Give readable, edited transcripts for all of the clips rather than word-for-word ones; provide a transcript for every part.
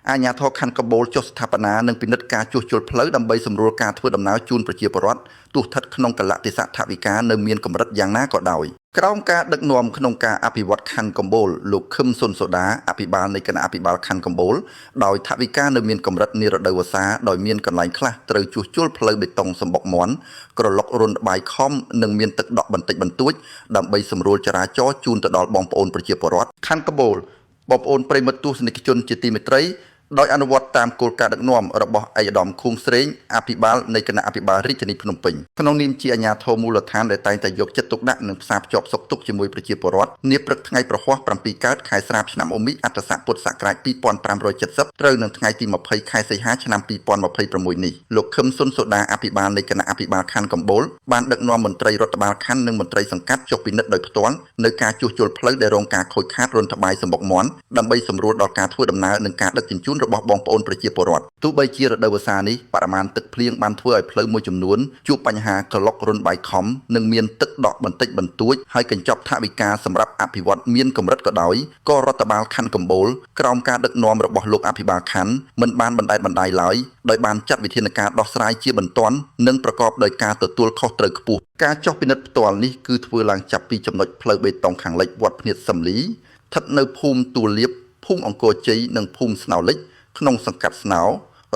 អាជ្ញាធរខណ្ឌកំបូលចុះស្ថាបនានិងពិនិត្យការជួសជុលផ្លូវដើម្បីសម្រួលការធ្វើដំណើរជូនប្រជាពលរដ្ឋទោះស្ថិតក្នុងកលៈទេសៈថវិកានៅមានកម្រិតយ៉ាងណាក៏ដោយក្រោមការដឹកនាំក្នុងការអភិវឌ្ឍខណ្ឌកំបូលលោកខឹមសុនសូដាអភិបាលនៃគណៈអភិបាលខណ្ឌកំបូលដោយថវិកានៅមានកម្រិតនារដូវវស្សាដោយមានកន្លែងខ្លះត្រូវជួសជុលផ្លូវបេតុងសម្បុកមាន់ក្រឡុករន្ធបាយខំនិងមានទឹកដក់បន្តិចបន្តួចដើម្បីសម្រួលចរាចរណ៍ជូនទៅដល់បងប្អូនប្រជាពលរដ្ឋខណ្ឌកំបូលបងប្អូនប្រិយមិត្តទស្សនិកជនជាទីមេត្រីដោយអនុវត្តតាមគោលការណ៍ដឹកនាំរបស់ឯកឧត្តមខួងស្រេងអភិបាលនៃគណៈអភិបាលរាជធានីភ្នំពេញក្នុងនាមជាអាជ្ញាធរមូលដ្ឋានដែលតែងតែយកចិត្តទុកដាក់និងផ្សារភ្ជាប់សុខទុក្ខជាមួយប្រជាពលរដ្ឋនាព្រឹកថ្ងៃប្រហ័ស7កើតខែស្រាបឆ្នាំអុមិអត្តស័កពុទ្ធសករាជ2570ត្រូវនឹងថ្ងៃទី20ខែសីហាឆ្នាំ2026នេះលោកខឹមសុនសូដាអភិបាលនៃគណៈអភិបាលខណ្ឌកំបូលបានដឹកនាំមន្ត្រីរដ្ឋបាលខណ្ឌនិងមន្ត្រីសង្កាត់ចុះពិនិត្យដោយផ្ទាល់នៅការជួសជុលផ្លូវដែលរងការខូចខាតរន្ធត្បាយសម្បុកមាន់ដើម្បីសម្រួលដល់ការធ្វើដំណើរនិងការដឹកជញ្ជូនរបស់បងប្អូនប្រជាពលរដ្ឋទោះបីជារដូវវស្សានេះបរិមាណទឹកភ្លៀងបានធ្វើឲ្យផ្លូវមួយចំនួនជួបបញ្ហាក្លុករន្ធបាយខំនិងមានទឹកដក់បន្តិចបន្តួចហើយកញ្ចប់ថវិកាសម្រាប់អភិវឌ្ឍមានកម្រិតក៏ដោយក៏រដ្ឋបាលខណ្ឌកំបូលក្រោមការដឹកនាំរបស់លោកអភិបាលខណ្ឌមិនបានបណ្តែតបណ្តៃឡើយដោយបានចាត់វិធានការដោះស្រាយជាបន្ទាន់និងប្រកបដោយការទទួលខុសត្រូវខ្ពស់ការចុះពិនិត្យផ្ទាល់នេះគឺធ្វើឡើងចាប់ពីចំណុចផ្លូវបេតុងខាងលិចវត្តភ្នៀតសំលីស្ថិតនៅភូមិទួលលៀបភូមិអង្គរជ័យនិងភូមិស្នោលិចក្នុងសង្កាត់ស្នោ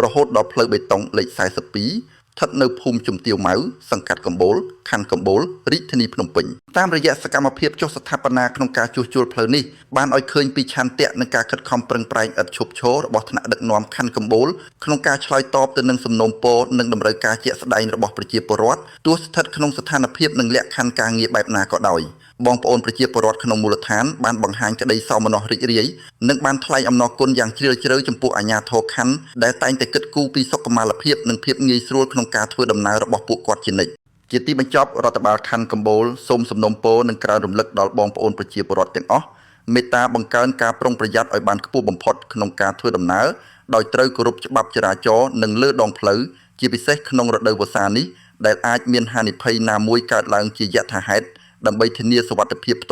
រហូតដល់ផ្លូវបេតុងលេខ42ស្ថិតនៅភូមិជំទាវម៉ៅសង្កាត់កំបូលខណ្ឌកំបូលរាជធានីភ្នំពេញតាមរយៈសកម្មភាពចុះស្ថាបនាក្នុងការជួសជុលផ្លូវនេះបានឲ្យឃើញពីឆន្ទៈនិងការខិតខំប្រឹងប្រែងឥតឈប់ឈររបស់ថ្នាក់ដឹកនាំខណ្ឌកំបូលក្នុងការឆ្លើយតបទៅនឹងសំណូមពរនិងតម្រូវការជាក់ស្ដែងរបស់ប្រជាពលរដ្ឋទោះស្ថិតក្នុងស្ថានភាពនិងលក្ខខណ្ឌការងារបែបណាក៏ដោយបងប្អូនប្រជាពលរដ្ឋក្នុងមូលដ្ឋានបានបង្ហាញក្តីសោមនស្សរីករាយនិងបានថ្លែងអំណរគុណយ៉ាងជ្រាលជ្រៅចំពោះអាជ្ញាធរខណ្ឌដែលតែងតែគិតគូរពីសុខុមាលភាពនិងភាពងាយស្រួលក្នុងការធ្វើដំណើររបស់ពួកគាត់ជានិច្ចជាទីបញ្ចប់រដ្ឋបាលខណ្ឌកំបូលសូមសំណូមពរនិងក្រើនរំលឹកដល់បងប្អូនប្រជាពលរដ្ឋទាំងអស់មេត្តាបង្កើនការប្រុងប្រយ័ត្នឲ្យបានខ្ពស់បំផុតក្នុងការធ្វើដំណើរដោយត្រូវគោរពច្បាប់ចរាចរណ៍និងលើដងផ្លូវជាពិសេសក្នុងរដូវវស្សានេះដែលអាចមានហានិភ័យណាមួយកើតឡើងជាយថាហេតុដើម្បីធានាសុវត្ថិភាពផ្ទាល់